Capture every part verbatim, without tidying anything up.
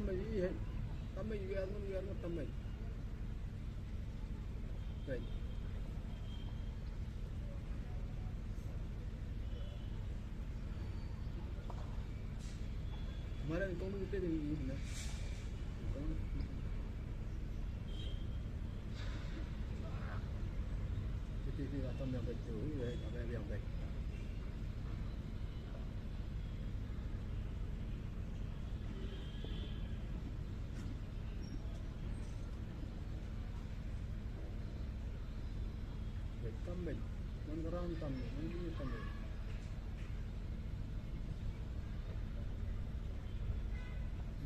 tam beit, ï hei. Tam beit, ï wer ngut, wer ngut, tam beit. Beit. Mara kong nung te ding ï na. Kong. Te te te atam yang beit tu, ï hei, atam yang beit. Beit tam beit. Man ka ram tam beit. Man ka ram tam beit.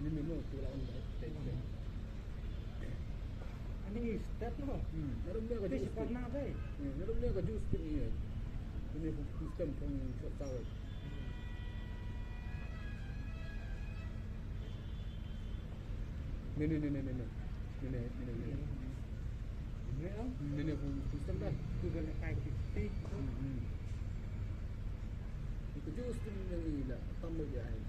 Ni ni mo tu la on beit. Beit, beit. Ani start no. Hmm. Narum ne ka juice. Pis pis. Karna bhai. Hmm. Narum ne ka juice tu ni. Ini system pun short tower. Ne ne ne ne ne ne. Ne ne ne ne ne. Ne ne ne ne ne. System dah. Tu dah nak kai fifty. Hmm, hmm. Itu juice tu ni dah tambah dia air.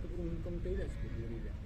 Tu pun kong teh dah sikit dia dah.